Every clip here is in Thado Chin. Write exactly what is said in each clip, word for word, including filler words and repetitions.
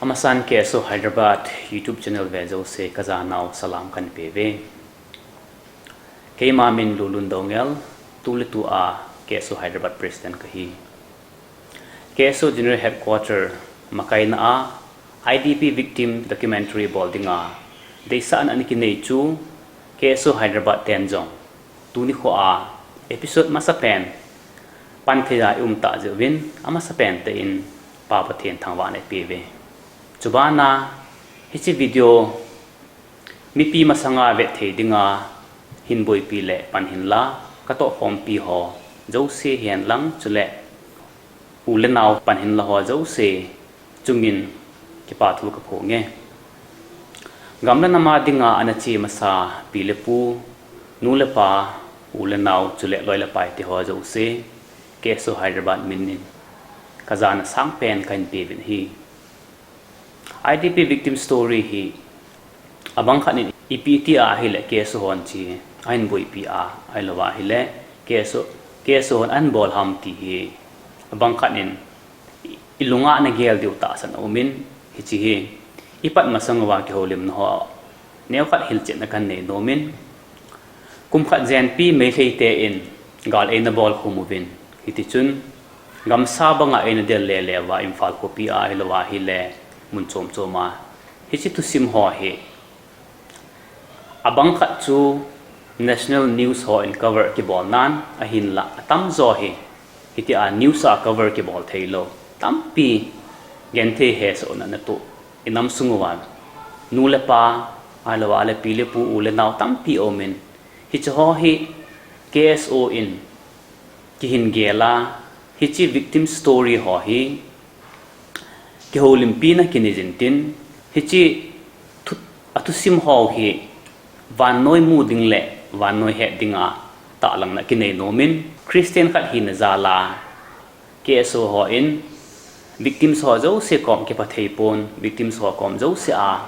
Amasan K S O Hyderabad YouTube channel ve jouse kajanau salam kahin peuve. Keima min Lulun Doungel, tuletu a K S O Hyderabad President kahi. K S O General Headquarter makaina a I D P victim documentary bol dinga deisahna ana kinei chu K S O Hyderabad ten jong tuni khoa episode masapen pan thei a i um tah jeh uvin amasapen tah in Pa Pathen thangvahna i peuve. Chubana hiche video mipi masanga vet thei dinga hin boipi le pan hinla, katoh khompi ho jouse hihen lang chule u le nao pan hinla ho jouse chungin kipa thu kaphonge. Gam le nam a dinga ana che masa pi le pu, nu le pa, u le nao chule loi le pai te ho jouse K S O Hyderabad min in kajana sangpen kahin peuvin ahi. I D P victim story hi abang khat in ipi tia ahile K S O hon chi ahin boipi a, ahilouva ahile K S O, K S O hon ahin bol ham ti hi abang khat in i lunga na gel diu tahsan aumin, hiche hi i pat masang uva kihoulimna ho neokhat hilchetna kahin nei nomin, kum khat jenpi Meitei te in gal eina bol khum uvin, hitichun gamsa banga eina del lele uva Imphal khopi a ahilouva ahile mun chom chom a hiche thusim ho hi abang khat chu national news ho in cover kibol nan ahinla atamjo hi hitia news a cover kibol theilou tampi genthei hesohna natoh i nam sung uva nu le pa ahilouva le pi le pu u le nao tampi aumin, hiche ho hi K S O in kihin gel a, hiche victim story ho hi kihoulempina kinei jin tin, hiche thu, athusim ho hi vannoi mu ding le vannoi het dinga tahlangna kinei nomin, Christian khat hina jal a K S O ho in victims ho jouse kom kipha thei pon, victims ho kom jouse a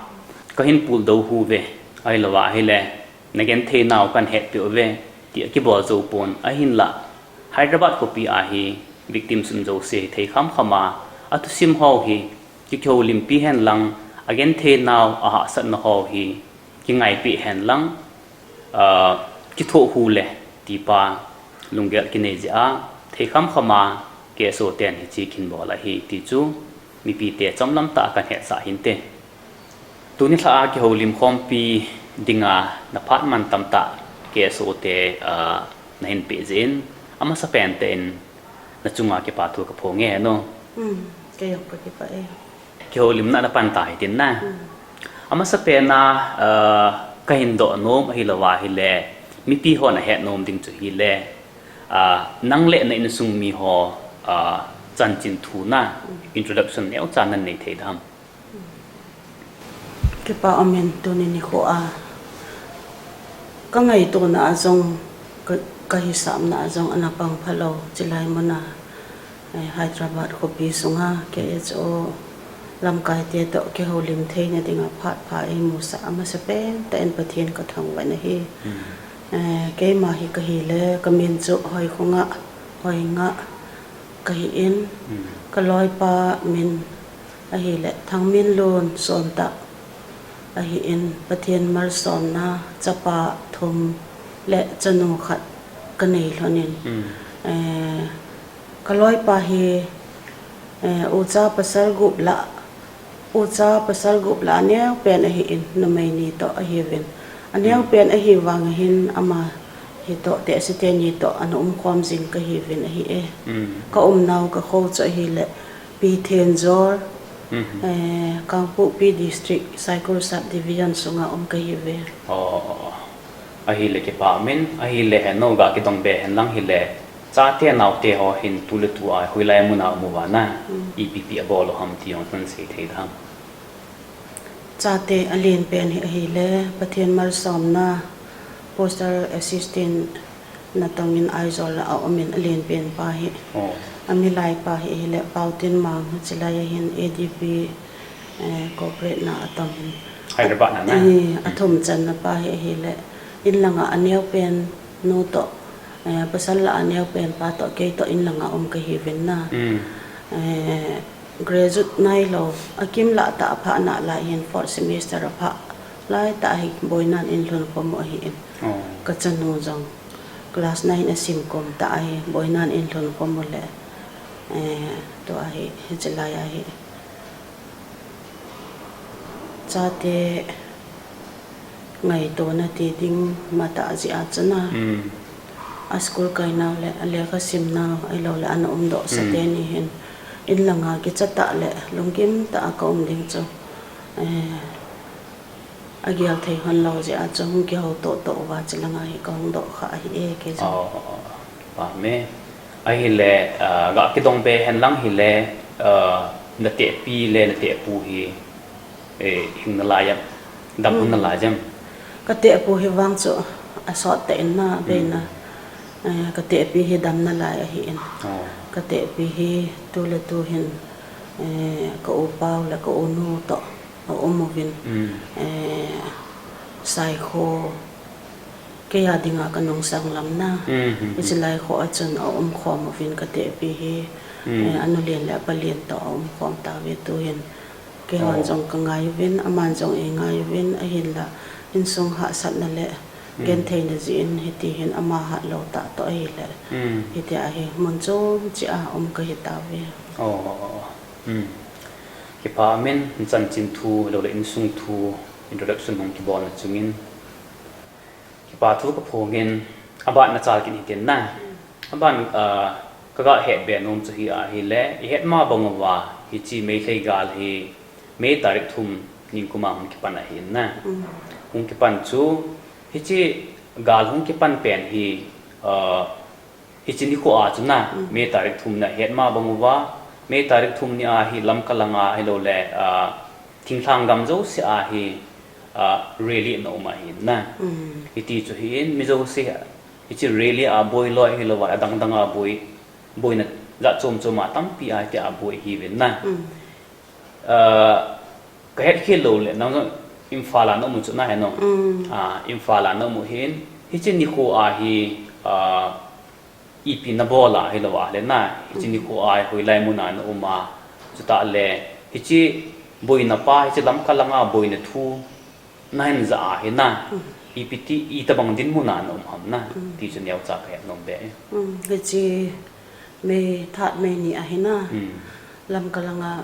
kahin puldou uve, ahilouva ahile na genthei nau kahin hetpeh uve tia kibol jou pon ahinla, Hyderabad khopi a hi victims um jouse hi thei khamkham a, athusim ho hi kihoulimpi hen lang, agenthei nau ahahsatna ho hi kingaipeh hen lang, ah, kithoh u le tipa lunggel kinei jeh a thei khamkham a K S O ten hiche kahin bol ahi ti chu mipite chomlam tah a kahin hetsah hinte. Tuni lha a kihoulim khompi dinga naphat man tamtah K S O te, ah, nahin peh jeh in amasapen tah in nachunga kipa thu kaphonge no. Hmm, kei jong kakipah e. Kihoulimna napan tai tin na. Hmm. Amasapen a, ah, kahin doh nom ahilouva ahile mipi hon ahet nom ding chu hile, ah, nang le na insung mi ho, ah, chanchin thu na, hmm, introduction neocha nanei thei dem? Kipa umin tuni nikho a kangaitona a jong, ka, kahisapna a jong ana pang phalou, chulai muna, eh, Hyderabad khopi sunga K S O lamkai te toh kihoulim theina dinga phat pha eimusah amasapen tah in Pathen kathangvah in ahi. Hmm. Eh, keima hi kahile, kamin chu Hoikhonga, Hoinga kahin, hmm, kaloipa min ahile Thangminlun Sontah ahin, Pathen malsomna chapa thum le chanu khat kanei lhonin. Hmm. Eh, kaloipa hi, eh, ucha pasal gup lah, ucha pasal gup lah aneopen ahin, numei ni toh ahiuvin. Aneopen, hmm, ahi vangin ama hitoh tehse teni toh ana umkhom jing kahiuvin ahi e. Hmm. Kaumnau kakho chu ahile Pithenjol, hmm, eh, Kangpokpi District, Saikul Sub Division sunga um kahiuve. Oh, ahile kipa umin, ahile heno ga kidong be hen lang hile, chate naote ho hin tuletu a hoilai muna um uva na, hmm, ipi ipi abol u ham ti jong nahin sei thei dem? Chate alenpen hi ahile, Pathen malsomna, Postal Assistant natongin Aizawl a aumin alenpen pa hi. Oh. Amilai pa hi ahile, Paotinmang, chulai ahin A D P, eh, corporate na atongin. Hyderabad na na? Eh, hmm, athum channa pa hi ahile, inlanga aneopen nu toh, eh, pasal lah aneopen pa toh, kei toh inlanga um kahiuvin na. Hmm. Eh, Graduate nailou, akimlah tah a phah nalai hin fourth semester a phah laitah hi boinan eilhun khom u ahin. Oh. Kachanu jong class nine asim kom tah ahi, boinan eilhun khom u le, eh, tua hi, hiche lai ahi. Chate ngaitona ti ding matah jeh a chun a. Mm. A school kainau le, a lekha simnau, ahilou le, ana umdoh sa Mm. teni hin. In langa kicha tah le, lunggim tah a ka um ding chu. Eh, agel thei hon lou jeh a chu, hung kihou toh toh uva, chulanga hi kahung doh kha ahi e, kei jong. Oh, pha me. Ahile, ah, ga kidong be hen lang hile, ah, natehpi le natehpu hi, eh, hing nalai em, dam hung Hmm. nalai em. Katehpu hi vang chu asot tah in na, Hmm. beina. Eh, katehpi hi dam nalai ahin. Oh. Katehpi hi tu le tu hin, eh, ka u pau le ka u nu toh aum uvin. Hmm. Eh, Saikho, kei a dinga kanung sanglam na. Hmm, hmm, Hiche hmm. lai kho a chun aum khom uvin katehpi hi. Hmm. Eh, anu len le apa len toh aum khom tauve tu hin. Keihon Oh. jong kangai uvin, aman jong eingai uvin, ahinla insung hahsatna le Hmm. gentheina jeh in hiti hin ama hatlou tah toh ahile. Hmm. Hitia hi mun chom cheh a um kahi tauve. Oh, oh, oh. Hmm. Kipah amen, chanchin thu, lou le insung thu, introduction hung kibolna chungin. Kipa thu kaphongin, aban nachal kit hitin na. Aban, ah, kaga het be nom chu hi ahile, ihet ma bang uva, hiche Meitei gal hi, May tarik thum nikum a hung kipan ahin na. Mm. Hung kipan chu, hiche gal hung kipan pen hi, ah, hiche nikho a chu na, Mm. May tarik thum na het ma bang uva, May tarik thum ni a hi Lamka langa hilou le, ah, thinglhang gam jouse a hi, ah, rally na um ahin na. Mm. Hiti chu hin mi jouse hiche rally a boi loi hilou va, adang dang a boi, boina jat chom chom a tampi a hiti a boi hiuvin na. Mm. Ah, kahet khel lou le, nang jong Imphal a na um u chu na he no. Mm. Ah, Imphal a na um u hin, hiche nikho a hi, ah, ipi nabol a hilou a le na, hiche Mm. nikho a hi hoilai mun a na um a, chutah le, hiche boina pa, hiche Lamka langa boina thu, nahin ja a hi na, Mm. ipi ti, itobang dinmun a na um ham na, Mm. ti chu neocha kahet nom be. Mm, hiche May, third May ni ahi na, Mm. Lamka langa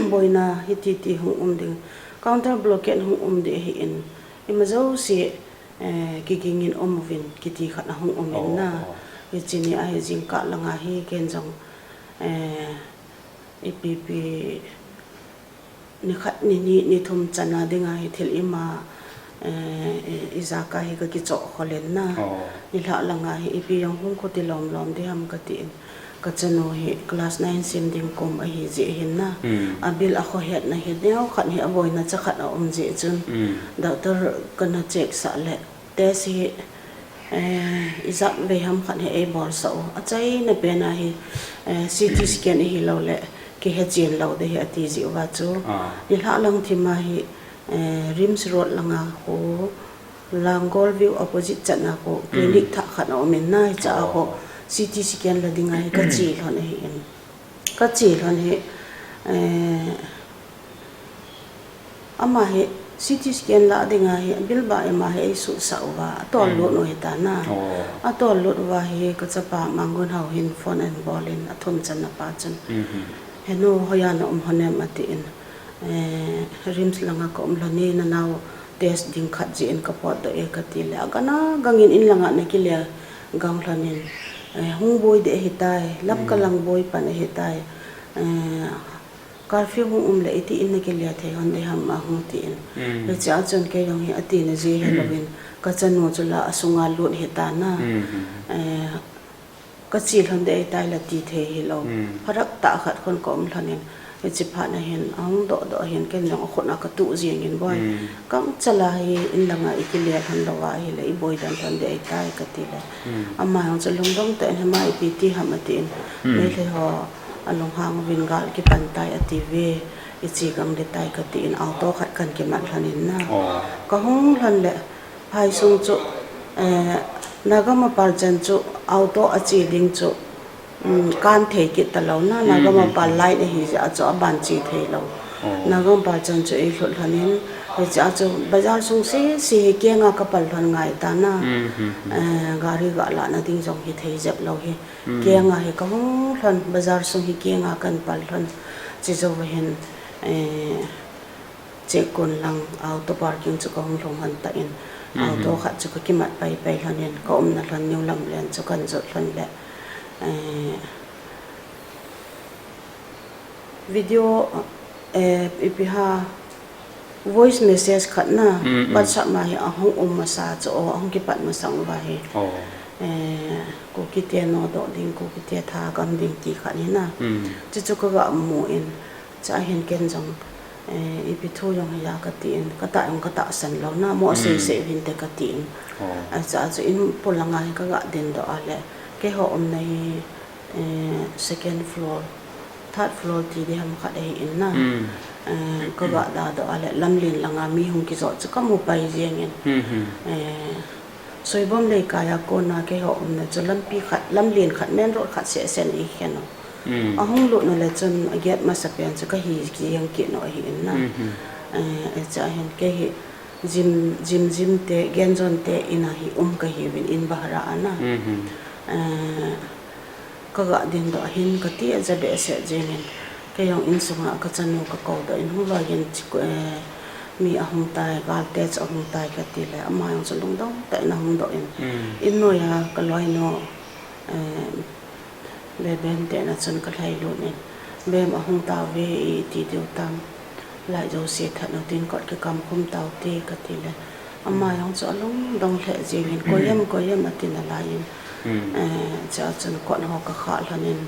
boina hiti ti hung um ding, counter blockade hung um ding ahin, ima jouse, eh, kiging in um uvin, kiti khat ahung um in Oh, na. oh. Hiche ni ahi jingkah langa hi ken jong, eh, ipi pi, Nikhat, nini, nithum chan a dinga hi thil ima, eh, i, ijakai hi kakichoh khol in na. Oh. Nilhah langa hi ipi jong hung khuti lom lom ding ham katin. Kachanu hi class nine sim ding kum ahi jeh hin na. Mm. Abil akhohetna hi neokhat hi aboina chakhat aum jeh chun. Mm. Doctor kana check sah le. Test hi, eh, ijat vei ham khat hi eibolsah u. Achaina pen a hi, eh, C T scan ahilou le, kihe chen lou ding ahi ati jeh uva chu. Ah. Nilhah lang thim a hi, eh, RIMS Road langa khu, Langol View opposite chan a khu, Mm. clinic thah khat aum in na hiche a khu, Oh. C T scan la dinga hi kache lhon ahin. Kache lhon hi, eh, ama hi C T scan la dinga hi, abil ba ima hi eisuhsah uva, atol Mm. lut u hita na. Oh. Atol lut uva hi, kachapa Mangun Hau hin phone ahin bol in, athum channa pa chun. Mhm. He nu, hoiya na um lhon em atin. Eh, RIMS langa ka um lhon e, nanao test ding khat jeh in ka potdoh e kati le, agang agang in in langa na kile gang lhon in, eh, hung boi ding ahitai, Lamka Mm. lang boi pan ahitai, eh, curfew hung um le iti in na kile thei lhon ding ham ahung tin. Mm. Hiche a chun kei jong hi atina jeh helou in, kachanu chu la asunga lut hita na. Mm. Eh, Kache lhon ding ahitai la ti thei hilou. Hmm. Pharak tah khat khun ka um lhon in, hiche phat na hin, ahung doh doh hin, ken jong akhut a katuh jeng in boi. Hmm. Kang chala hi in langa ikile lhon lou ahile, iboi dan lhon ding ahitai kati le. Hmm. Ama jong chu lungdong tah in hima ipi ti ham atin, Hmm. Meitei ho alunghang uvin gal kipan tai ati ve, iche gang ding tai kati in, auto khat kan kimat lhon in na. Oh. Kahung lhon le, Phaisung chu, eh, Naga Mapal chan chu auto ache ding chu, um, kan thei kit talou na, nagam a pa light ahi jeh a chu aban che thei lou. Nagam pa chan chu eilhut lhon in, hiche a chu bazar sung sese hi kenga kapal lhon ngai ta na. Eh, gari ga lahna ding jong hi thei jep lou hi. Kenga hi kahung lhon, bazar sung hi kenga kan pal lhon. Chujou hin, eh, Chekon lang auto parking chu kahung lhung lhon tan, auto khat chu kakimat pai pai lhon in, kaumna lhon New Lamlen chu kan jot lhon le, eh, video, eh, ipi ham, voice message khat na, WhatsApp ma hi ahung um masa chu, ahung kipat masang uva hi. Eh, Kuki te nodoh ding, Kuki te thagam ding ti khat hi na. Chuchu kaga mu in, chua hin ken jong, eh, ipi thu jong hiya katin, katah jong katahsan lou na, mo sei sei uvinte katin. Achua chu in polanga hi kaga dindoh a le, keiho umna hi, eh, second floor, third floor ti diham khat ahi in na. Eh, kaga dadoh a le, lamlen langa mi hung kijot chu kamu pai jeng in. Eh, Soibom Leikai a kona keiho umna chu lampi khat, lamlen khat, main road khat seh sen eikhen u. Ahung lut u le chun agate masapen chu kahi jeng kit u ahi in na. Eh, achua hin kei hi Jim, Jim, Jim te, Genjon te in a hi um kahiuvin, in bahara a na. Eh, kaga dindoh a hin kati aja behseh jeng in, kei jong insunga kachanu kakoudoh in, hung loi gin chi, eh, mi ahung tai, galte chu ahung tai kati le, ama jong chu lungdong tah in ahung doh in, in noiya kaloinu, eh, Beben te na chun kalhai lut in, Bem ahung tauve, iti diu tam, light jouse that u tin kot kikam khum taute kati le, ama jong chu alungdong lheh jeng in, koi em, koi em ati nalai in, eh, chua chun kot ho kakhah lhon in,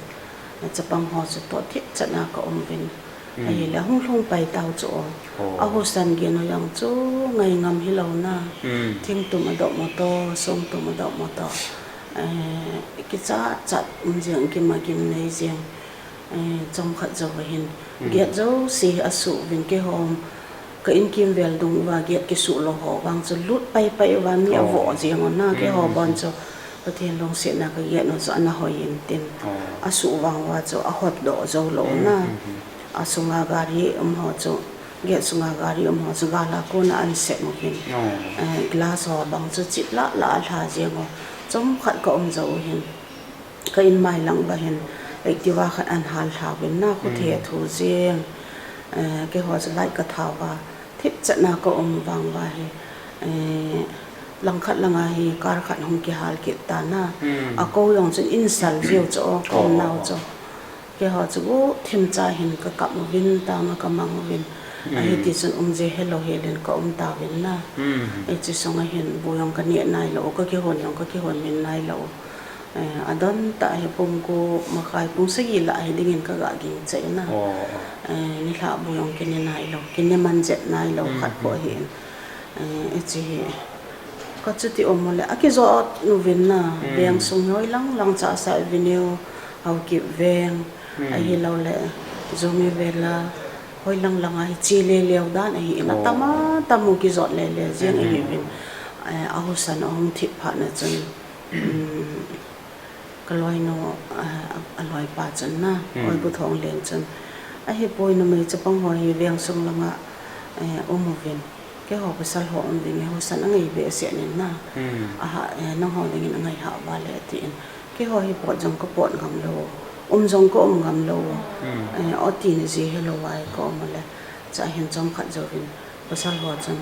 chapang ho chu toh thipchan a kaum uvin. Ahile hung lhung pai tau chu o. Ahusa gin u jong chu ngai ngam hilou na. Thingtum adoh mo to, songtum adoh mo to. Eh, kichat chat um jeng, gim a gim nei jeng. Eh, chomkhat jouva hin, gate jouse hi asuh uvin, keiho ka in kimvel dung uva gate kisuh lou ho vang chu lut pai pai uva mi avoh jeng u na, keiho bon chu Pathen lungsetna ka gate u chu ana hoi in tin, asuh vang uva chu ahotdoh jou lou na. Asunga gari um ho chu, gate sunga gari um ho chu gal a kona ansep uvin. Eh, glass ho bang chu chip lah lah alha jeng u. Chomkhat kaum jou u hin, ka in mai lang uva hin Activa khat anhal lha uvin na, khu the thu jeng. Eh, keiho chu light katha uva, thipchan a kaum vang uva hi, eh, langkhat langa hi car khat hung kihal kit ta na. Akou jong chun insal jiu chu o, kaumnau chu. Keiho chu guhthim cha hin kakap uvin, tang a kamang uvin. Ahiti chun umje helou hel in kaum tauvin na. Hiche sunga hin bu jong kane nailou, kakihon jong kakihon min nailou. Eh, adon tah hi pung ko makhai, pung sagi lah hi dingin kaga gingchai na. Eh, nilhah bu jong kine nailou, kine man jet nailou khat bou ahin. Eh, hiche hi kachuti um u le, akijot uvin na, veng sung hi hoilang lang cha sa Avenue, Haokip veng, ahilouleh Zomi vel a, hoilang lang a hiche le leu dan ahin, atam atam u kijot le le jeng ahiuvin. Eh, ahusa ahung thip phat na chun, um, kaloinu, eh, aloipa chun na, Oibuthong Leng chun, ahipoi numei chapang ho hi veng sung langa, eh, um uvin, keiho pasal ho um ding hi husa angai behseh in na. Aha, eh, nangho dingin angai hah uva le atin. Keiho hi pot jong kapot ngam lou, um jong kaum ngam lou. Eh, oti naji helou a kaum u le, chua hin chomkhat jouvin pasal ho chun,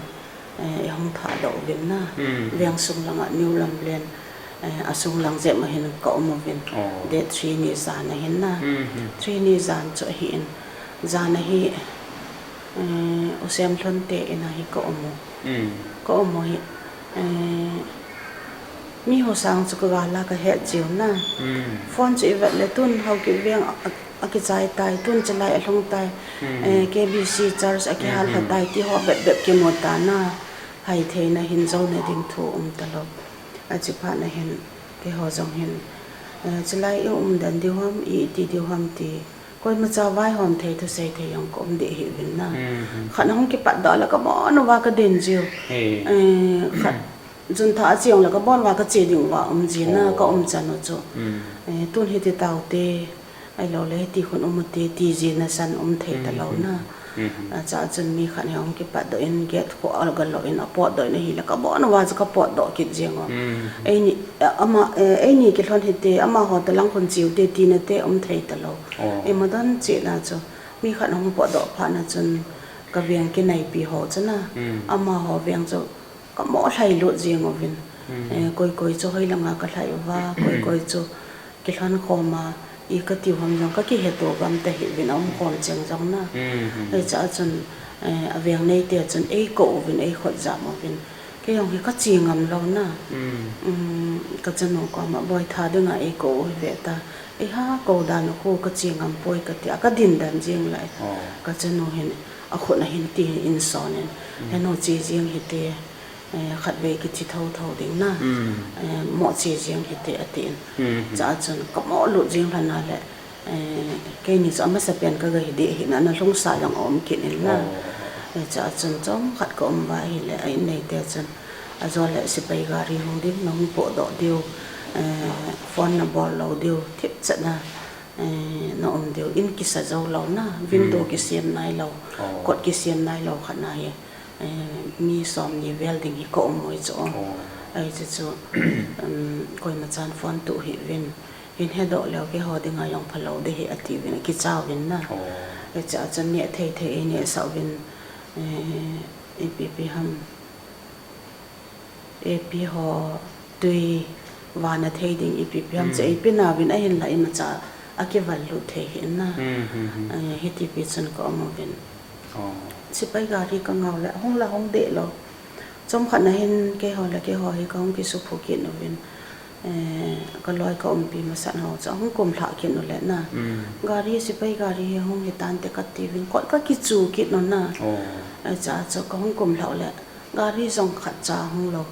eh, ahung thahdoh uvin na. Veng sung langa New Lamlen, eh, asung lang jep a hin kaum uvin. Date three ni jan ahin na. Three ni jan chu ahin, jan ahi, eh, U Semlhun te in a hi kaum u. Kaum u hi, eh, mi ho sang chu kagal a kahet jiu na. Phone chu ivet le tun Haokip veng a, a, akichai tai, tun chalai alhung tai, eh, K B C church akihal lha tai ti ho bep bep kimu ta na. Haitheina hin jouna ding thu um talou. Achi phat na hin, keiho jong hin, eh, chalai i umden diu ham, iti diu ham ti, koimacha vaihom thei, thusei thei jong kaum deh hih uvin na. Khat ahung kipatdoh le kabon uva kadin jiu. Eh, khat June thah a che jongle kabon uva kache ding uva um jin na, ka um chan u chu. Eh, tun hiti tau te, ahilou le hiti khun um u te, ti jin na san um thei talou na. Acha chun mi khat hi ahung kipat doh in, gate khu aga lock in, apot doh in ahile, kabon uva chu kapot doh kit jeng u. Eini, eh, ama, eh, eini kilhon hite, amaho toh lang khun che u te, tina te um thei talou. Ima don che na chu. Mi khat ahung pot doh phat na chun, kaveng kinaipi ho chu na. Amaho veng chu kamo lhai lut jeng uvin. Eh, koi koi chu hoilanga kalhai uva, koi koi chu kilhon khom a, i kati u ham jong kakiheto gam tahih uvin, aum khom cheng jong na. Hiche a chun, eh, aveng neite a chun eikou uvin, eikhut jam uvin. Kei jong hi kache ngam lou na. Kachanu koma boi tha dinga eikou u hi ve ta. Eiha kou dan u khu kache ngam poi kati a, kadin dan jeng lai. Kachanu hin akhut a hin ti hin son in. Henu che jeng hite. Eh, khatvei kiche thotho ding na. Eh, mo che jeng hite atin. Cha chun kamo lut jeng lhon a le, eh, keini chu amasa pen kaga hi ding ahi na, ana lhungsa jong aum kit in na. Eh, cha chun chomkhat kaum uva ahile, a in neite chun, ajo le sepai gari hung ding, nahung pot doh diu, eh, phone nabol lou diu, thipchet na, eh, naum diu, in kisa jou lou na, window kisem nailou, kot kisem nailou khat na hi. Eh, mi somni vel ding hi kaum u hi chu. Ahi chu chu, koima chan phone tuh hih uvin. Hin hedoh leu keiho dinga jong phalou ding ahi ati uvin, akicha uvin na. Hiche a chun neh thei thei einehsah uvin, eh, ipi ipi ham. Eipi ho tui vana thei ding ipi ipi ham chu eipe nauvin ahinla imacha akival lut thei hih in na. Eh, hitipi chun kaum uvin. Sepai gari kangah u le, ahung la hung deh lou. Chomkhat na hin keiho le keiho hi kahung kisuphu kit uvin. Eh, kaloi kaumpi masat ho chu ahung kumlhah kit u le na. Gari, sepai gari hi hung hitante kati uvin, kot kakichu kit u na. Hiche a chu kahung kumlhah u le, gari jong khatcha hung lou.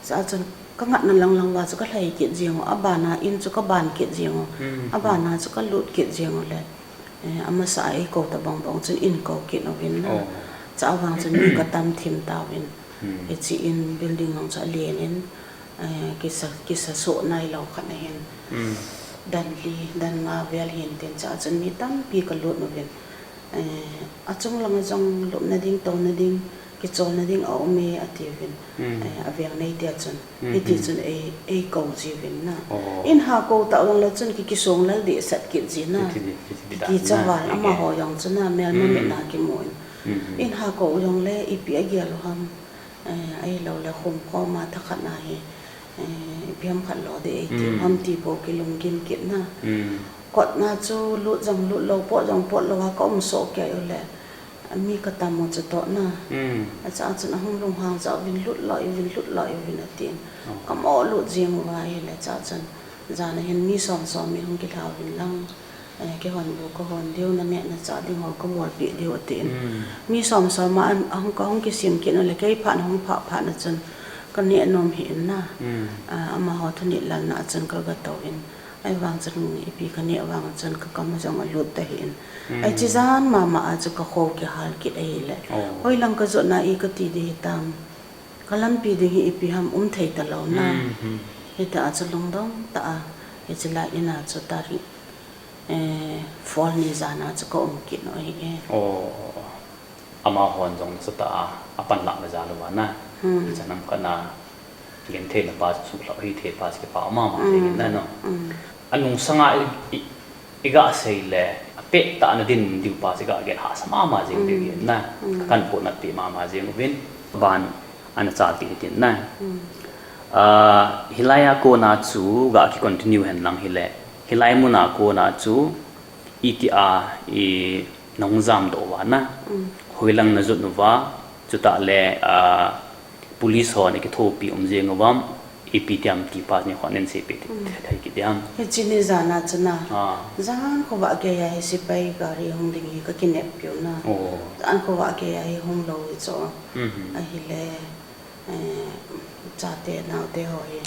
Hiche a chun kangatna lang lang uva chu kalhai kit jeng u, abana in chu kaban kit jeng u. Abana chu kalut kit jeng u le, eh, amasa a eikou tabang bang chun in kou kit uvin na. Chua vang chun mi katam thim tauvin. Hiche in building jong chu alen in, eh, kisa, kisa soh nailou khat ahin. Dan li, dan nga vel hin tin, chua chun mi tampi kalut uvin. Eh, achung langa jong lupna ding, touna ding, kicholna ding aume atiuvin. Eh, aveng neite a chun. Hiti chun ei, eikou jiuvin na. In ha kou tah jongle chun ki, kisonglal dehset kit ji na. Kicha val amaho jong chu na, melma mitna kimu in. In ha kou jongle ipi agel u ham. Eh, ahilou le khum khoma thakhat na hi, eh, ipi ham khat lo ding eiti ham ti bou kilunggim kit na. Kotna chu lut jong lut lou, pot jong pot lou a kaum soh kei u le, mi katam u chutoh na. Achua chun ahung lunghang jeh uvin lut loi uvin, lut loi uvin atin. Kamo lut jeng uva ahile chua chun, jan a hin mi som som mi hung kilha uvin lang. Eh, keihon bu kahon diu, naneh nachah ding ho kabolpeh diu atin. Mi som som a, ahung, kahung kisim kit u le, kei phat ahung phah phat na chun, kaneh nom hih in na. Ah, amaho thunit lalna a chun kagatou in. Ahivang chun ipi kaneh vang chun kakam a jong alut tahih in. Hiche jan mama a chu kakhou kihal kit ahile. Hoilang kajotna i kati ding hitam. Kalampi ding hi ipi ham um thei talou na. Hitia chu lungdong tah a, hiche lai in a chu tarik, eh, four ni jan a chu kaum kit u ahi e. Amahon jong chutah a, apanlahna jal uva na. Chanam khat na, gentheina pa chu suhlhah hithei pa chu kipa mama jeng in na no. Anungsanga i, i, iga sei le, apettah na din diu pa chu iga gel hahsa mama jeng diu ahi na. Kakan pohnatpeh mama jeng uvin, ban ana chalpeh hitin na. Ah, hilai a kona chu ga kicontinue hen lang hile, hilai muna kona chu itia i nahung jamdoh uva na. Hoilang najot uva, chutah le, ah, police hon akithopi um jeng uvam, ipi tiam ti pa neihon neiseipeh thei kit diam. Hiche ni jan a chu na. Jan khovah geiya hi sepai gari hung ding hi kakineppiu na. Jan khovah geiya hi hung lou hi chu. Ahile, eh, chate naote ho hi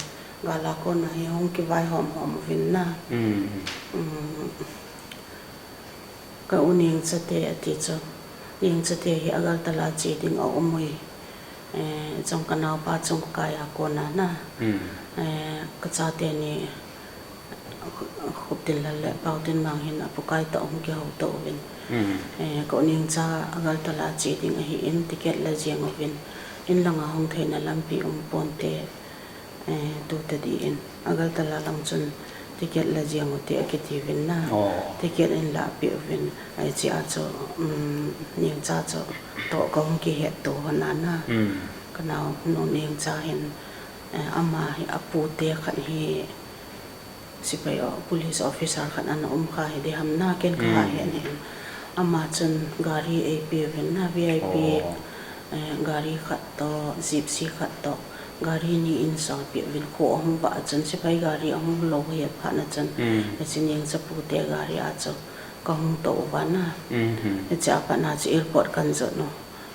gal a kona hi hung kivaihom hom uvin na. Ka u Nengchate ati chu. Nengchate hi Agartala che ding aum ui. Eh, chong ka naopa chungkai a kona na. Hmm. Eh, ka chate ni Khuptinlal le Paotinmang hin a Pukai toh hung kihou to uvin. Hmm. Eh, ka u Nengcha Agartala che ding ahin ticket la jeng uvin. In langa hung theina lampi um ponte, eh, tu tadi in. Agartala lang chun ticket la jeng ute akiti uvin na. Oh. Ticket in la pe uvin. Hiche a chu, um, Nengcha chu toh ka hung kihet to hon a na. Hmm. Ka naonu Nengcha hin, eh, ama hi a pute khat hi sepai o, police officer khat ana um kha hi diham na ken ka ha Hmm. hen hin. Ama chun gari eipe uvin na V I P, Oh. eh, gari khat toh, Gypsy khat toh, gari ni in solpeh uvin kho ahung vah a chun sepai gari ahung lo hi phat na chun. Hmm. Hiche Nengcha pute gari a chu ka hung tou uva na. Hmm. Hiche a pat na chu airport kan jot u.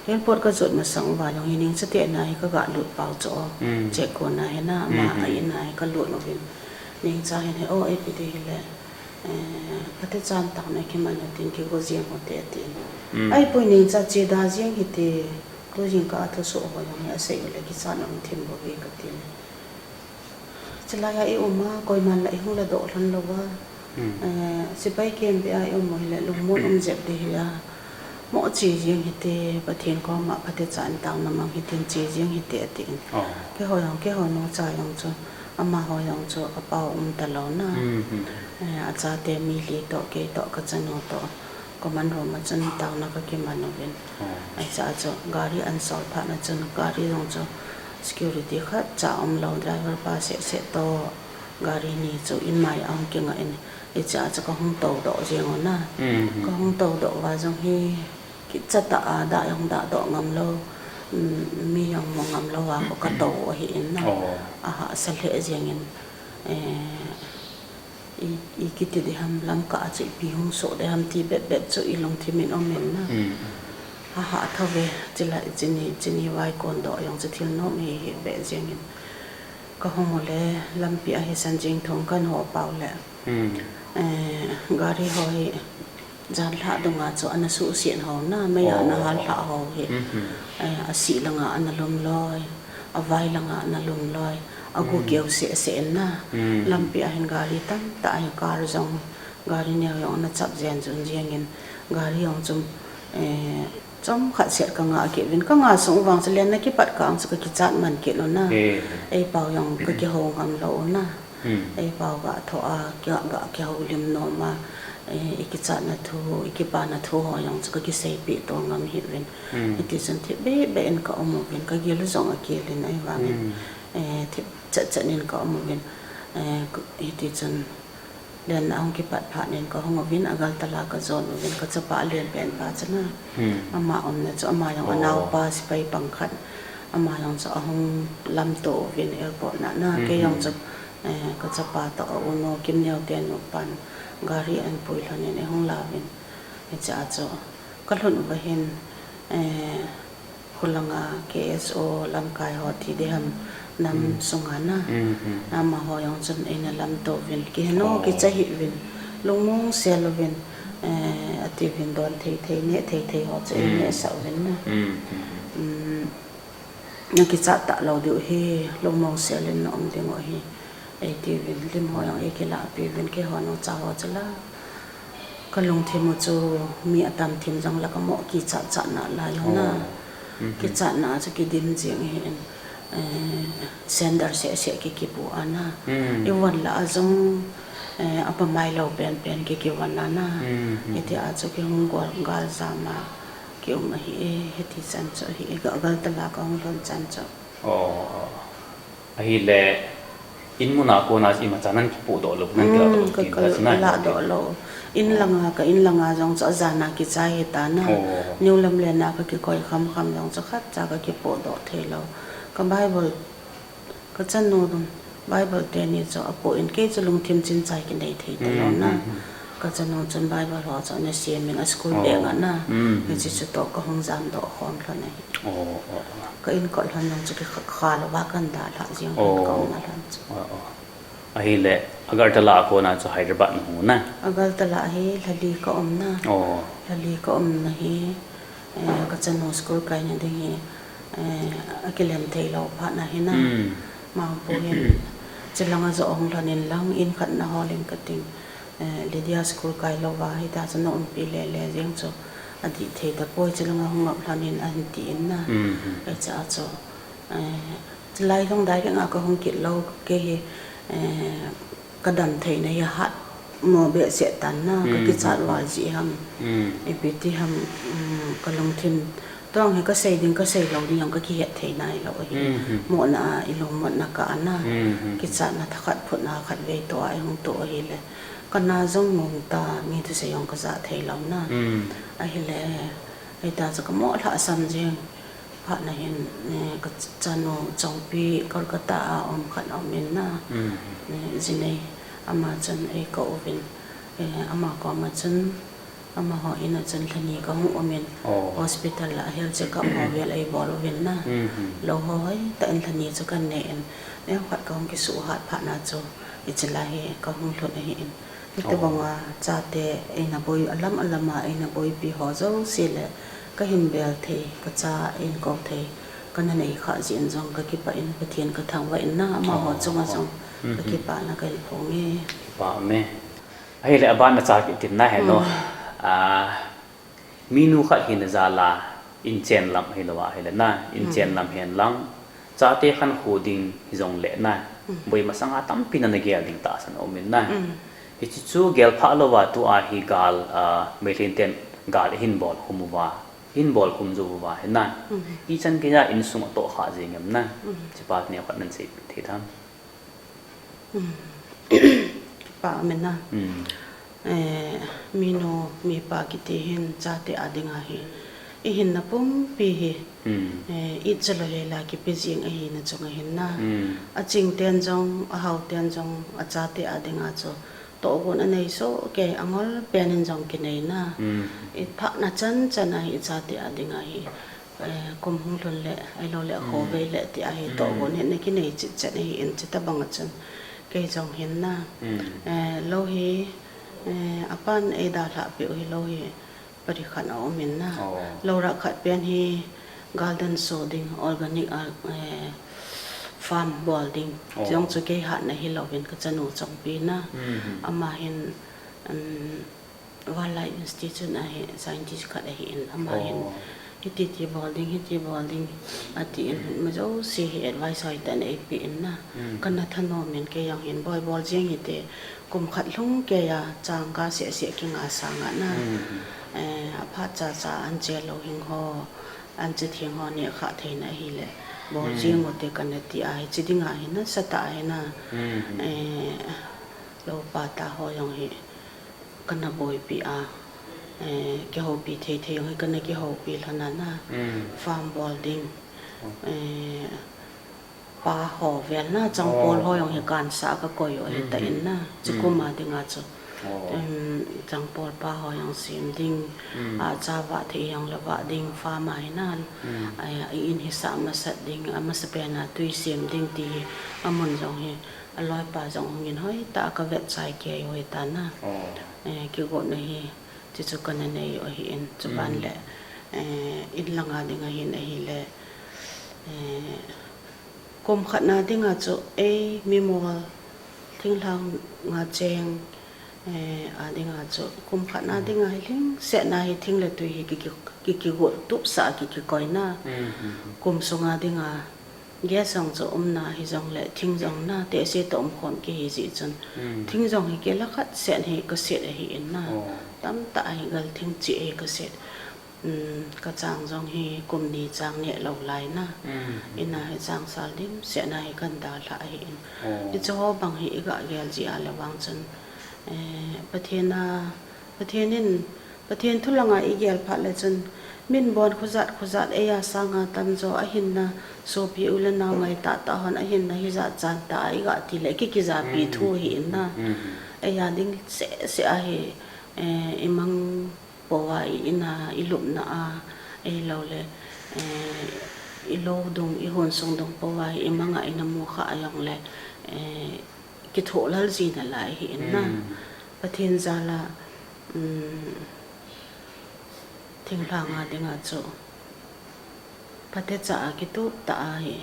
Airport ka jot masang uva jong hi Nengcha te na hi ka ga lut pau chu o. Hmm. Check kona hi na, ama Hmm. a in a hi ka lut uvin. Nengcha hin hi, o, ipi ti hile, eh, phatechan taona kiman u tin kigo jeng ute atin. Hmm. Ahipoi Nengcha che da jeng hite, tu jingkah a thusoh ho jong hi asei u le kichat um thim bou ve kati le. Chulai a i um a, koiman la i hung ladoh lhon lou a. Hmm. Eh, sepai camp a i um u hile, lungmon um jep ding hi a. Mo che jeng hite, Pathen koma phatechan taona mang hitin che jeng hite atin. Oh. Keiho jong, keiho nucha jong chu, amaho jong chu apao um talou na. Hmm, hmm. Eh, achate mi li toh, kei toh, ka chanu toh. Common room a chun taona ka kiman uvin. Oh. Hiche a chu gari an sol phat na chun gari jong chu security khat cha um lou, driver pa seh seh toh gari ni chu in mai a hung kinga in. Hiche a chu ka hung tou doh jeng u na. Hmm. Ka hung tou doh uva jong hi kicha tah a dah jong dah doh ngam lou. Um, mi jong mu ngam lou a ka tou u ahin na. Oh. Ahahsa lheh jeng in. Eh, I, i kiti diham, lamkah a chu ipi hung soh diham ti bep bep chu i lungthim in um in na. Hmm. Aha, tho ve, chulai, chuni, chuni vai kon doh jong chu thil nom hi hi ve jeng in. Ka hung u le, lampi a hi Sanjing thong kan ho pau le. Hmm. Eh, gari ho hi, Jan lhah dunga chu ana suhset ho na, mei a ana Oh. hal lhah ho hi. Mhm. Eh, asih langa ana lum loi, avai langa ana lum loi, agu Mm. keu seh seh in na. Mm. Lampi a hin gari tamtah hi car jong, gari neo jong ana chap jen jun jeng in, gari jong chu, eh, chomkhat set ka ngah kit uvin, ka ngah sung uvang chu lenna kipat kah ang chu ka kichat man kit u na. Eh. Ei pau jong ka kihou ngam lou u na. Hmm. Ei pau ga tho a, ga, ga kihoulim nom a, eh, i kichatna thu, i kipana thu ho jong chu ka kiseipeh to ngam hih uvin. Hmm. Hiti chun thip beh beh in ka um uvin, ka gil jong agil in ahivangin, Hmm. eh, thip chet chet in ka um uvin. Eh, k-, hiti chun lenna ahung kipat phat in ka hung uvin, Agartala ka jon uvin, ka chapa alen pen pa chu na. Hmm. Ama umna chu, ama jong Oh. anaopa sepai pang khat. Ama jong chu ahung lamto uvin airport na na. Hmm, Kei jong hmm. chu Eh, ka chapa toh a u nu Kimneo te nupan gari an pui lhon in ei hung lauvin. Hiche a chu ka lhun uva hin, eh, khulanga K S O lamkai ho ti diham nam Hmm. sunga na. Hmm, hmm. Amaho jong chun eina lamto uvin. Kihe nom Oh. kicha hih uvin. Lungmong sel uvin. Eh, ati uvin don thei thei, neh thei thei ho chu ei Hmm. nehsah uvin na. Hmm, hmm. Um, Na kichat talou diu ahi, lungmong sel in na um ding u ahi. Ei ti uvin, lim ho jong ei kilahpeh uvin, keiho nucha ho chu la. Ka lungthim u chu mi atam thim jong la ka mo kichat chat na lai u na. Oh. Mhm. Kichat na chu kidim jing ahi in, eh, sandal seh seh ki kipu a na. Hmm. I von la a jong, eh, apa mai lou pen pen ki kivon a na. Hmm, hmm. Hiti a chu kihung gol gal jam a. Ki um ahi e, hiti chan chu ahi e, Agartala ka hung lhun chan chu. Oh, oh. Ahile, in muna kona chu imacha nang kipoh doh lou, nang kilah doh Hmm, lou ka, tin ka ta chu na lah ahi. doh lou. In Oh. langa, ka in langa jong chu ajan a kichai hita na. Oh. New Lamlen a ka kikoi kham kham jong chu khatcha ka kipoh doh thei lou. Ka Bible Ka chanu Bible teni chu apoh in kei chu lungthim chinchai kinei thei talou na. Hmm, hmm, hmm. Ka chanu chun Bible ho chu ana siam in a school Oh. bag a na. Hmm, hmm, Hiche hmm. chu toh ka hung jam doh khom lhon ahi. Oh, oh, oh. Ka in kot lhon jong chu kikha, kha louva kan dalha jing Oh. ka um lhon chu. Oh, oh. Ahile, Agartala a kona chu Hyderabad na hung na? Agartala hi lha li ka um na. Oh. Lha li ka um na hi, eh, ka chanu school kaina ding hi, Eh, akilem thei lou phat na hi na. Hmm. Mangpu hin, chilanga jo ong lhon in lang, in khat na hol in kating. Eh, Lydia school kai lou va, hita chu na umpi le le jeng chu. Adih thei tapoi, chilanga hung ngap lhon in ahin ti in na. Hmm. Hicha chu, eh, chilai jong direct a kahung kit lou, kei hi, eh, kadam theina hi ahat mo behseh tan na, kakichat val jeh ham. Hmm. Ipi ti ham, um, kalungthim. Tuang hi kasei ding, kasei lou ding jong kakihet thei nailou ahi. Hmm. Mona a, ilungmonna kah a na. Hmm. Kichatna thakhat phutna khatvei toh a, ihung toh ahile. Kana jong mong ta, mi thusei jong kaja thei lou na. Hmm. Ahile, hita chu kamo lhasam jeng. Phat na hin, eh, kachanu Chongpi Kolkata a um khat aum in na. Hmm. Eh, jinei ama chun eikou uvin. Eh, ama koma chun, amaho in a chun lhani kahung um in. Oh. Hospital a health checkup ho vel eibol uvin na. Hmm. Lou ho hoitah in lhani chu kanei in. Neokhat kahung kisuhat phat na chu, hiche lai hi kahung lhun ahi in. Hitobang a chate eina boi, alam alam a eina boipi ho jouse le kahin bel thei, kacha eihin kou thei, kana nei khah jeh in jong kakipah in, Pathen kathangvah in na, amaho chunga jong kakipahna kahin phong e. Kipah me. Ahile aban a cha kit in na he no. Hmm. Ah, Minu khat hina jal a, inchen lam hilou ahile na, inchen lam hen lang, chate khankho ding hijongle na, boi masanga tampi na nagel ding tahsan aum in na. Hiche chu gel phah louva tua hi gal, ah, Meitei ten gal ihin bol khum uva, ihin bol khum jou uva hi na. Ichan geiya insung atoh kha jeng em na. Hiche pa neokhat nan seipeh thei tham. Hmm. Kipah um e na. Hmm. Eh, minu, mipa kiti hin chate a dinga hi. Ihinna pumpi hi. Hmm. Eh, ichalou hela kipe jing ahina chunga hin na. Hmm. Aching ten jong, ahao ten jong, achate a dinga chu. Tohgon anei soh kei, angol pen in jong kinei na. Hmm. Iphatna chan chan a hi, ichate a dinga hi. Eh, kum hung lhun le, ahilou le, khovei le, ti ahi, tohgon hi na kinei chitchet ahi in, chutobang a chun. Kei jong hin na. Hmm. Eh, lou hi, eh, apan eidalhah peh u hi lou hi, pari khat aum in na. Oh. Lou rah khat pen hi, garden so ding, organic, ah, eh, farm bol ding. Oh. Jong chu kei hatna hilou vin kachanu Chongpi na. Hmm. Ama hin, um, Wildlife Institute a hi scientist khat ahi in, ama hin, oh, hiti ti bol ding, hiti bol ding, ati in, hmm, ma jouse hi advice hoitah in eipe in na. Hmm. Kana thanom in kei jong hin boi bol jeng hite, kum khat lhung keiya chang kaseh seh kinga sanga na. Hmm. Eh, aphat cha cha an che lou hing ho, an che theng ho neh khah theina ahile, bol, hmm, jeng ute kana ti a, hiche dinga hi nasatah ahi na. Hmm. Eh, lou pa ta ho jong hi kana boipi a, eh, kihoupi thei thei jong hi kana kihoupi lhon a na. Mm. Farm bol ding. Oh. Eh, pa ho vel na, changpol, oh, ho jong hi kansa a kakoi u ahi ta in na. Mm-hmm. Chukum a dinga chu. Oh. Em, changpol pa ho jong sem ding. Mm. A, cha vah thei jong le vah ding, farm a hi na. Mm. A, i in hi sah masat ding, amasapen a tui sem ding ti hi, amun jong hi. Aloipa jong hung in hoitah a kavet chai kei u ahi ta na. Oh. Eh, kigotna hi, chuchu kana nei u ahi in, chuban, mm, le, eh, in langa dinga hin ahile, eh, kum khat na dinga chu, ei, mimol, thinglhang nga cheng, eh, a dinga chu, kum khat na, mm, dinga hi lhingset na hi thing le tui hi ki, ki, ki, kigot tupsah a ki, kikoi na. Mm, mm, mm. Kum sunga dinga, Gas jong chu umna hijong le, thing jong na, tehse toh umkhom kihi jeh chun. Hmm. Thing jong hi kila khat set hi kaset ahi in na. Oh. Tamtah hi gal thing cheh hi kaset. Hmm, kachang jong hi kum ni chang neh lou lai na. Hmm. Ina hi changsal dimset na hi kan dalha ahi in. Oh. Hiche ho bang hi iga gel jeh a le vang chun. Eh, Pathen a, Pathen in Pathen thu langa igel phat le chun, min bon khojat khojat eia sanga tamjo ahinna, sopi u le nao ngai tahtah hon ahinna, hijat chan tah a iga ti le ki, kijapi, mm, thu hi in na. Mm. Eia ding seh seh ahi, eh, imang pouva i in a, ilupna a, ahilou le, eh, ilou dung, ihon sung dung pouva imang a ina mu kha a jong le, eh, kithoh lal ji nalai hi in na. Mm. Pathen jal a, um, thinglhang a dinga chu Phatecha a kitup tah a hi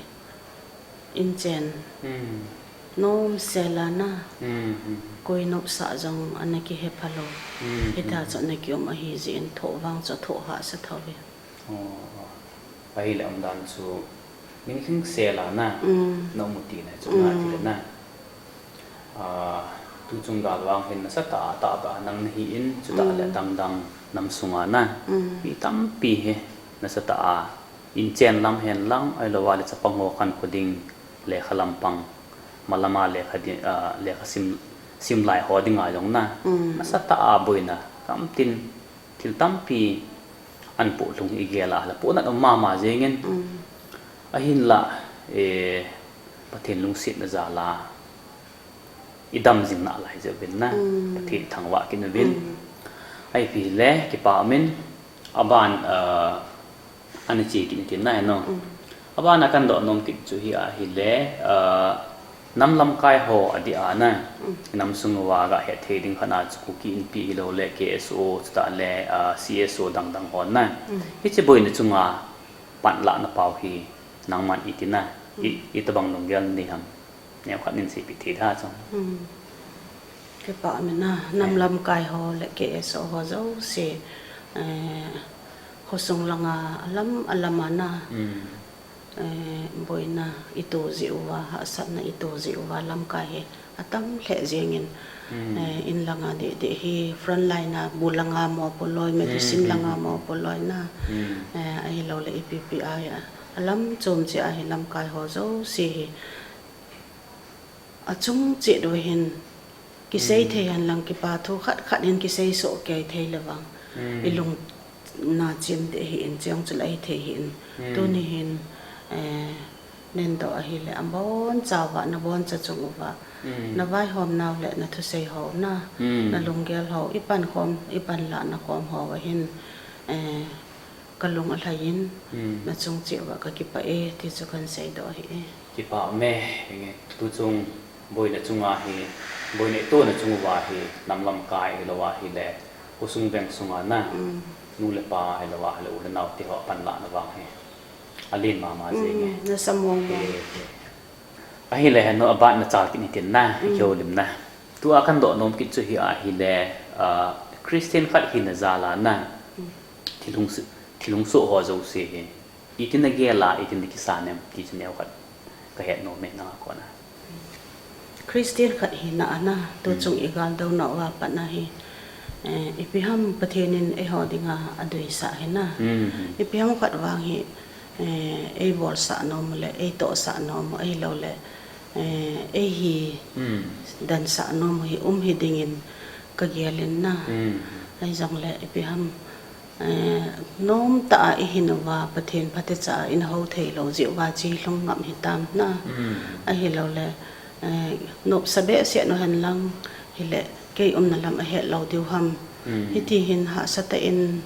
inchen Hmm. nom sel a na Hmm. Hmm. koi nopsah jong ana kihe phalou. Hmm. Hita Hmm. chu ana kium ahi jeh in thoh vang chu thoh hahsa thou ve. Oh, oh. Ahile umdan chu min hing sel a na Hmm. na um u tina chu Hmm. na ti le na. Ah, tuchung gal vang hin nasatah a, tah tah a nang nahi in, chutah le Mm. dangdang nam sunga na. Mm. Mi tampi hi nasatah a, inchen lam hen lang, ahilou le chapang ho khankho ding, lekha lampang, malama lekha di-, ah, lekha sim, sim lai ho dinga jong na. Mm. Nasatah a boina, tamtin, thil tampi an pohlhung hi igel a, la pohnat um mama jeng in. Mm. Ahinla, eh, Pathen lungsetna jal a, i dam jing nalai jeh uvin na, Mm. Pathen thangvah kit uvin. Mm. Ahi pi le, kipa um in, aban, ah, ana che kit in tin na, no. Mm. Aban a kan doh nom kit chu hi ahile, ah, nam lamkai ho adeh a na, Mm. nam sung uva ga het thei ding khat na chu Kuki Inpi hilou le K S O, chutah le, ah, C S O dangdang ho na. Mm. Hiche boina chunga panlahna pau hi nangman iti na, i, Mm. itobang lunggel nei ham. Neokhat nin seipeh thei da chang. Hmm. Kipa um e na, nam Eh. lamkai ho le K S O ho jouse, eh, khosung langa alam alam a na, Hmm. eh, boina ito jeh uva, hahsatna ito jeh uva lamkai hi atam lheh jeng in, Hmm. eh, in langa deh deh hi front line a, bu langa mo poloi, medicine Hmm, hmm, langa hmm. mo poloi na, Hmm. eh, ahilou le ipi pi a, alam chom cheh a hi lamkai ho jouse hi Achung chet uva hin kisei Hmm. thei hen lang kipa thu khat khat hin kisei soh kei thei le vang. Hmm. I lung na chim te hi in cheng chu lai thei hi in. Hmm. Tuni hin, eh, nen doh ahile abon chauva na boncha chung uva. Hmm. Na vaihom nau le na thusei ho na. Hmm. Na lunggel ho i pan khom, i panlahna khom ho va hin, eh, Ka lung alhai in, Hmm. na chung cheh uva ka kipah e, ti chu kan seidoh ahi e. Kipa um e, enge, tuchung boina chunga hi, boina itona chung uva hi, nam lamkai hilou ahile, khosung veng sunga na, Hmm. nu le pa hilou ahile, u le nao te ho panlahna vang hi, alen mama jeng e. Hmm, na samong mong. Eh, eh. Ahile, henu aban na chal kit ni tin na, Mm. kihoulim na. Tua kan doh nom kit chu hi ahile, ah, Christian khat hina jal a na. Mm. Thilhung si-, thilhung soh ho jouse hi. Itin na gel a, itin na kisan em, ti chu neokhat ka het nom e nanga kona. Christian khat hina a na, tu Mm. chung i gal dou na uva pat na hi. Eh, ipi ham Pathen in eiho dinga adeisah hi na. Mm. Ipi ham khat vang hi, eh, eibolsah nom u le, eitohsah nom u, ahilou le, eh, eihi Hmm. dansah nom u hi um hi dingin ka gel in na. Hmm. Ahi jong le, ipi ham, eh, nomtah a i hin uva, Pathen phatecha a i na hou thei lou jeh uva chi lhung ngam hitam na. Hmm. Ahilou le, eh, nopsa behseh nu hen lang, hile, kei umna lam ahet lou diu ham. Hmm. Hiti hin hahsa tah in,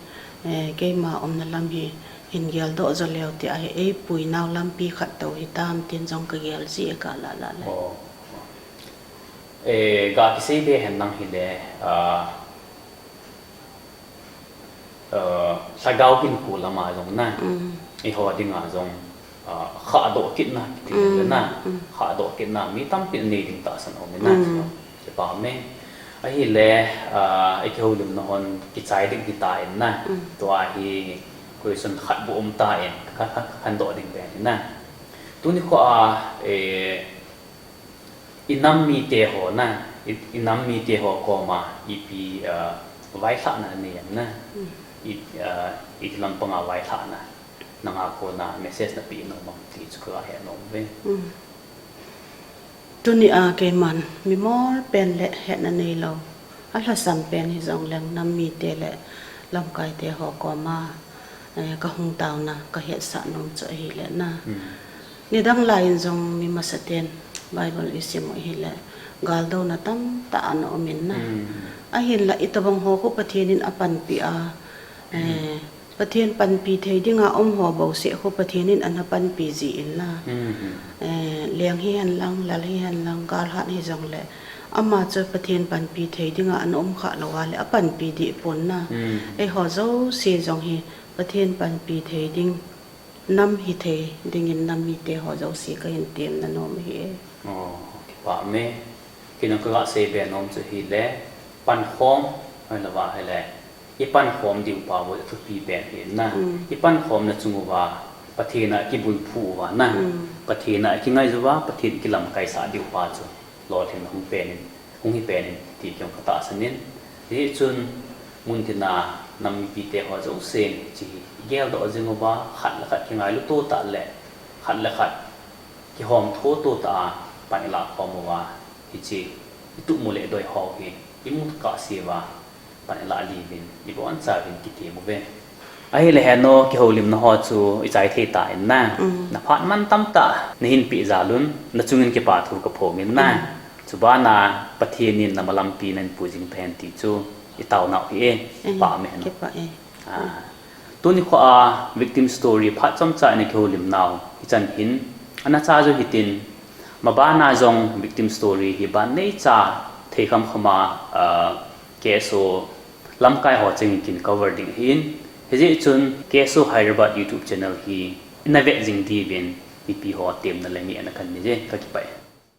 eh, keima umna lam hi hin geldoh jo leu ti ahi, eipui nau lampi khat tou hitam tin jong ka gel ji e ka la la le. Oh. Eh, ga kisei be hen lang hile, ah, eh, lhagao hinkho lama jong na, Mm. eiho dinga jong, ah, khahdoh kitna, kiti Mm, le na, mm. khahdoh kitna, mi tampi nei ding tahsan um e na, Mm. chu, chu pa me. Ahile, ah, i kihoulimna hon kichai ding hita in na, Mm. tua hi question khat bou um ta in, ka, ka, ka khandoh ding be in na. Tuni kho a, eh, I nam mite ho na, i, i nam mite ho koma, ipi, ah, vailhahna nei em na. Mm. I, ah, iti lampanga vailhahna, nanga kona message na pe nom am ti chu ka he nom ve. Mm. Tuni a keiman, mimol pen le hetna neilou. Alhasam pen hijong leng nam mite le lamkai te ho koma, eh, ka hung taona, ka hetsah nom chu ahile na. Hmm. Nidang lai in jong mi masaten Bible i sim u hile, galdouna tamtah ana um in na. Hmm. Ahinla itobang ho khu Pathen in apanpi a, eh, Hmm. Pathen panpi thei dinga um ho bouseh khu Pathen in ana panpi ji in na. Hmm. Eh, leng hihen lang, lal hihen lang, galhat hijong le, ama chu Pathen panpi thei dinga ana um kha lou a le, apanpi deh pon na. Hmm. Eiho jouse jong hi Pathen panpi thei ding Nam hithei dingin nam mite ho jouse kahin temna nom ahi e. Oh, kipah me. Kei nang kaga seibe nom chu ahile, pankhom, hoilou va ahile, ipankhom diu pa bou athupi pen ahi na. Mm. Ipankhomna chung uva, Pathen a kibulphu uva na. Mm. Pathen a kingai uva, Pathen kilamkaisah diu pa chu lolhinna hung pen in, hung hi pen in ti kei jong katahsan in. Hijeh chun, muntina nam mipite ho jousen hiche hi igeldoh jing uva, khat le khat kingailu to tah le, khat le khat kihom tho to tah a pan ilah khom uva, hiche ituhmu le idoi ho hi imu kahse uva, pan ilah diuvin ibonchauvin kitem uve. Ahile heno, kihoulimna ho chu ichai thei tan na. Mm. Naphat mantam tah nahin peh jal un, nachungin kipa thu kaphong in na. Mm. Chubana Pathen in namalampi nahin pui jing tahen ti chu itaonau ahi e. Eh, kipah me heno. Kipah e. Ah. Tuni khoa victim story phat chomcha ina kihoulim nau hichan hin, ana cha jou hitin, mabana jong victim story hi ban neicha thei khamkhama, ah, K S O lamkai ho chengin kin cover ding ahin, hijeh chun K S O Hyderabad YouTube channel hi ina vet jing diuvin mipi ho temna le ngehna kanei e, kakipah e.